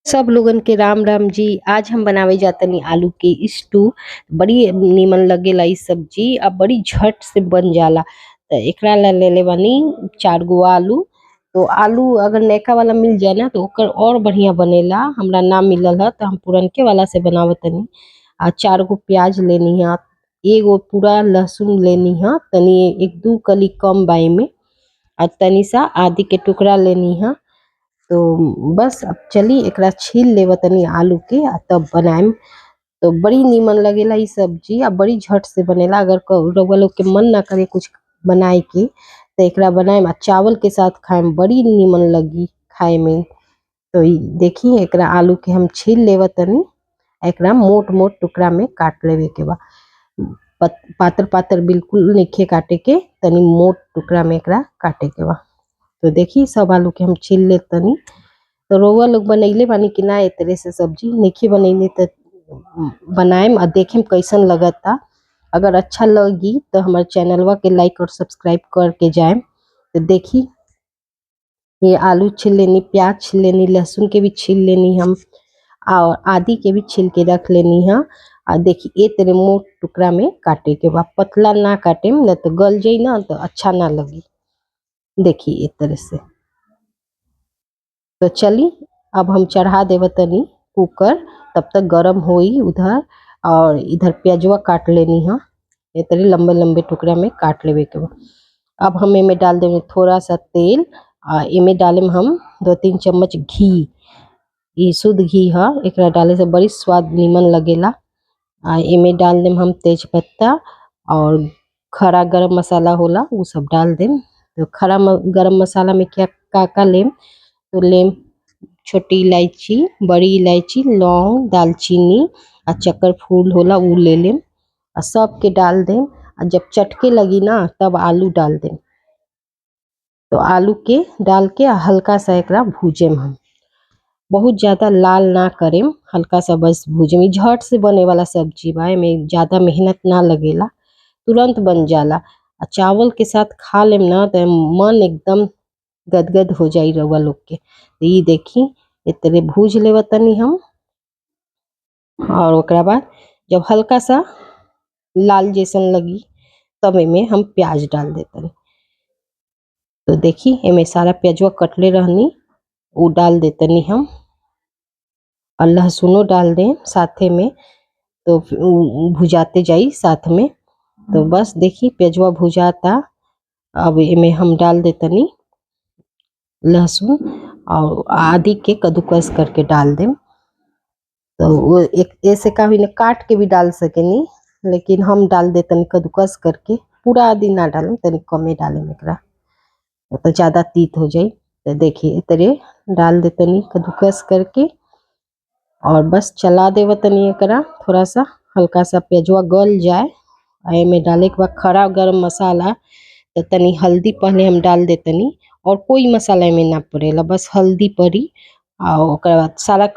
सब लोगन के राम राम जी। आज हम बनावे जातनी आलू के स्टू। बड़ी नीमन लगेला इ सब्जी आ बड़ी झट से बन जाला। त एकरा ला लेले बानी 4 गो आलू। तो आलू अगर नयका वाला मिल जाए ना तो ओकर और बढ़िया बनेला। हमरा ना मिलल ह त हम पुरनके वाला से बनावतनी। आ 4 गो प्याज लेनी ह, एगो पूरा लहसुन लेनी ह, तनी एक दू कली कम बा एमे आ तनी सा आदि के टुकड़ा लेनी ह। तो बस अब चली एकरा छील लेवतनी आलू के आ तब बनाएम। तो बड़ी नीमन लगेला इ सब्जी आ बड़ी झट से बनेला। अगर रउआ लोग के मन ना करे कुछ बनाए के त एकरा बनाएम आ चावल के साथ खाएम, बड़ी नीमन लगी खाए में। तो इ देखी एकरा आलू के हम छील लेवतनी। एकरा मोट मोट टुकड़ा में काट लेवे के बा। पातर पातर बिल्कुल नइखे काटे के, तनी मोट टुकड़ा में एकरा काटे के बा। तो देखी सब आलू के हम छील लेतनी। तो रउआ लोग बनइले बानी कि ना ए तरह से सब्जी? नइखे बनइले त बनाएम आ देखेम कइसन लगता। अगर अच्छा लगी तो हमार चैनलवा के लाइक और सब्सक्राइब करके जाएम। तो देखी ये आलू छील लेनी, प्याज छील लेनी, लहसुन के भी छील लेनी हम और आदि के भी छील के रख लेनी ह। आ देखी ए तरह मोट टुकड़ा में काटे के बा। पतला ना काटेम न तो गल जाई ना तो अच्छा ना लगी। देखी ए तरह से। तो चली अब हम चढ़ा देवतनी कुकर, तब तक गरम होई उधर और इधर प्याजवा काट लेनी ह। ए तरह लंबे लंबे टुकड़ा में काट लेवे के बा। अब हम एमे डाल देवे थोड़ा सा तेल आ एमे डालेम हम 2-3 चम्मच घी। इ शुद्ध घी ह। एकरा डाले से बड़ी स्वाद नीमन लगेला। आ एमे डाल देम हम तेजपत्ता और खड़ा गरम मसाला होला उ सब डाल देम। तो खड़ा गरम मसाला में क्या का का लेम? तो लेम छोटी इलायची, बड़ी इलायची, लौंग, दालचीनी आ चक्कर फूल होला उ ले लेम आ सबके डाल देम आ जब चटके लगी ना तब आलू डाल देम। तो आलू के डाल के हल्का सा एकरा भूजेम हम। बहुत ज्यादा लाल ना करेम, हल्का सा बस भूजेम। इ झट से बने वाला सब्जी बा, एमे ज्यादा मेहनत ना लगेला, तुरंत बन जाला। आ चावल के साथ खा लेम ना त मन एकदम गदगद हो जाई रउआ लोग के। इ देखी ए तरह भूज लेवतनी हम और ओकरा बाद जब हल्का सा लाल जैसन लगी तब एमे हम प्याज डाल देतनी। तो देखी एमे सारा प्याजवा कटले रहनी उ डाल देतनी हम और लहसुनो डाल देम साथे में, तो भुजाते जाई साथ में। तो बस देखी प्याजवा भुजाता। अब एमे हम डाल देतनी लहसुन और आदि के कद्दूकस करके डाल देम। तो वो एक ऐसे का होई ना काट के भी डाल सकेनी, लेकिन हम डाल देतनी कद्दूकस करके। पूरा आदि ना डालम, तनी कमे डालम एकरा, तो ज्यादा तीत हो जाई। तो देखिए ए तरह डाल देतनी कद्दूकस करके और बस चला देवतनी एकरा थोड़ा सा हल्का सा प्याजवा गल जाए। आ एमे डाले के बाद खड़ा गरम मसाला, तो तनी हल्दी पहले हम डाल देतनी और कोई मसाला एमे ना पड़ेला, बस हल्दी पड़ी आ ओकरा बाद सारा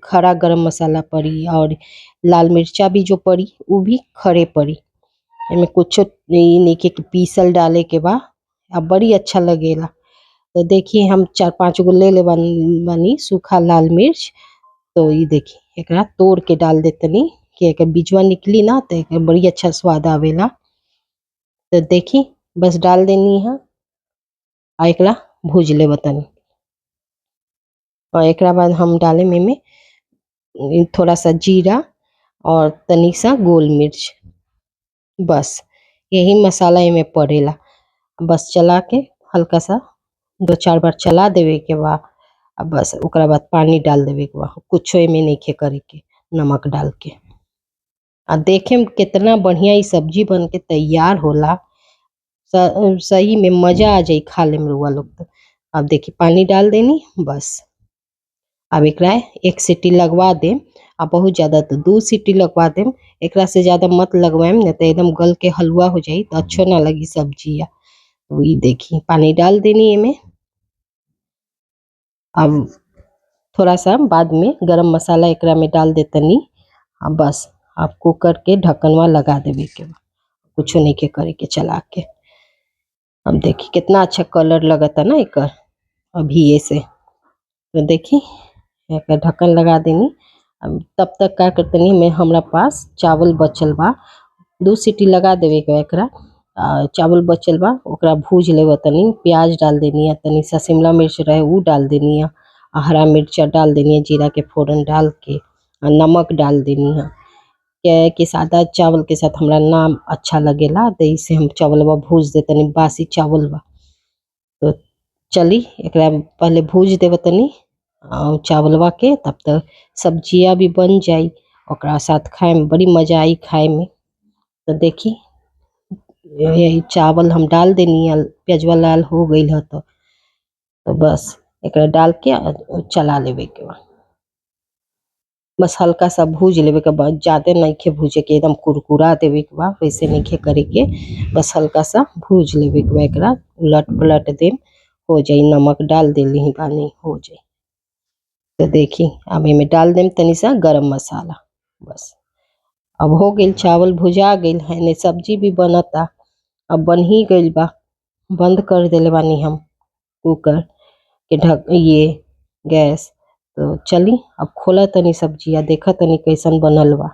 खड़ा गरम मसाला पड़ी और लाल मिर्चा भी जो पड़ी उ भी खड़े पड़ी। एमे कुछो नइखे कि पीसल डाले के बा आ बड़ी अच्छा लगेला। तो देखिए हम 4-5 गो ले ले बानी सूखा लाल मिर्च। तो इ देखी एकरा तोड़ के डाल देतनी कि एकर बीजवा निकली ना तो एकर बड़ी अच्छा स्वाद आवेला। तो देखी बस डाल देनी है आ एकरा भूज लेवतनी। और एकरा बाद हम डालेम एमे थोड़ा सा जीरा और तनी सा गोल मिर्च, बस यही मसाला एमे पड़ेला। बस चला के हल्का सा 2-4 बार चला देवे के बा आ बस ओकरा बाद पानी डाल देवे के बा। कुछो एमे नइखे करे के, नमक डाल के। आ देखेम केतना बढ़िया इ सब्जी बन के तैयार होला। सही में मजा आ जाई खा लेम रउआ लोग त। अब देखी पानी डाल देनी बस। अब एकरा 1 सीटी लगवा देम आ बहुत ज्यादा तो 2 सीटी लगवा देम। एकरा से ज्यादा मत लगवाएम न तो एकदम गल के हलवा हो जाई तो अच्छो ना लगी सब्जिया। तो इ देखी पानी डाल देनी एमे। अब थोड़ा सा बाद में गरम मसाला एकरा में डाल देतनी आ बस अब कुकर के ढक्कनवा लगा देवे के बा। कुछो नइखे करे के चला के। अब देखी कितना अच्छा कलर लगता ना एकर अभी से। तो देखी एकर ढक्कन लगा देनी। अब तब तक का करतनी में हमरा पास चावल बचल बा, 2 सीटी लगा देवे के एकरा। चावल बचल बा ओकरा भूज लेव तनी, प्याज डाल देनी है, तनी सा शिमला मिर्च रहे उ डाल देनी है, हरा मिर्चा डाल देनी है, जीरा के फोरन डाल के नमक डाल देनी है। क्या है कि सादा चावल के साथ हमरा ना अच्छा लगेला, तो इसे हम चावलवा भूज देतनी, बासी चावल बा। तो चली एकरा पहले भूज देव तनी चावलवा के, तब तक सब्जियां भी बन जाई, ओकरा साथ खाए में बड़ी मजा आई खाए में। तो देखी यही चावल हम डाल देनी है, प्याजवा लाल हो गई है तो बस एकरा डाल के चला लेवे के बा। बस हल्का सा भूज लेवे के बा, ज्यादा नइखे भूजे के, एकदम कुरकुरा देवे के बा, वैसे नइखे करे के, बस हल्का सा भूज लेवे के बा। एकरा उलट पलट देम हो जाई, नमक डाल देली बानी हो जाई। तो देखी अब एमे डाल देम तनी सा गरम मसाला, बस अब हो गइल, चावल भुजा गइल, एने सब्जी भी बनता, अब बन ही गइल बा। बंद कर देले बानी हम कुकर के ढक ये गैस। तो चली अब खोला तनी सब्जिया, देखा तनी कैसन बनल बा।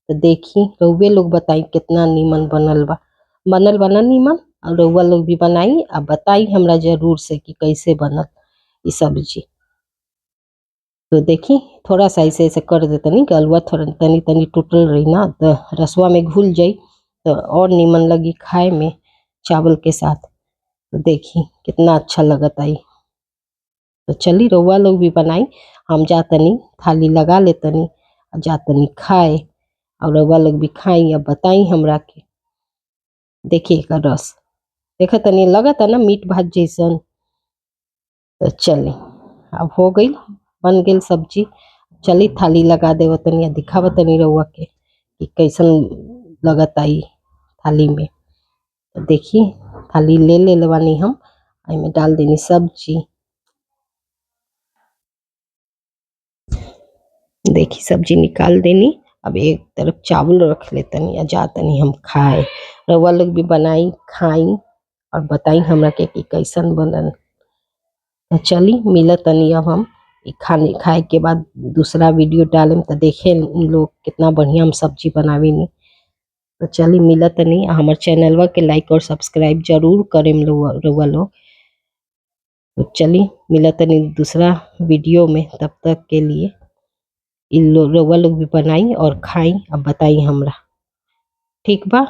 तो देखी रउवे लोग बताई कितना नीमन बनल बा, बनल बा ना नीमन? और रउआ लोग भी बनाई आ बताई हमरा जरूर से कि कैसे बनल ई सब्जी। तो देखी थोड़ा सा ऐसे ऐसे कर देतनी कि अलुआ थोड़ा तनी तनी टूटल रही ना, तो रसवा में घुल जाई तो और नीमन लगी खाए में चावल के साथ। तो देखी कितना अच्छा लगता आई। तो चली रउआ लोग भी बनाई, हम जातनी थाली लगा लेतनी, जातनी खाए, और रउआ लोग भी खाई और बताई हमरा के। देखिए एकर रस देखा तनी लगता ना मीट भात जैसन। तो चली अब हो गई, बन गई सब्जी। चली थाली लगा देव तनी, दिखाव तनी रउआ के कि कैसन लगता आई थाली में। तो देखी थाली ले ले बानी हम, एमे डाल देनी सब्जी। देखी सब्जी निकाल देनी। अब एक तरफ चावल रख लेतनी आ जातनी हम खाए। रउआ लोग भी बनाई खाई और बताई हमरा के कि कैसन बनल। तो चली मिलतनी अब हम खाने खाए के बाद दूसरा वीडियो डालेम, तो देखे लोग कितना बढ़िया हम सब्जी बनावेनी। तो चली मिलतनी। हमार चैनलवा के लाइक और सब्सक्राइब जरूर करेम रउआ लोग। तो चली मिलतनी दूसरा वीडियो में, तब तक के लिए इ लोग रउआ लोग भी बनाई और खाई और बताई हमरा। ठीक बा।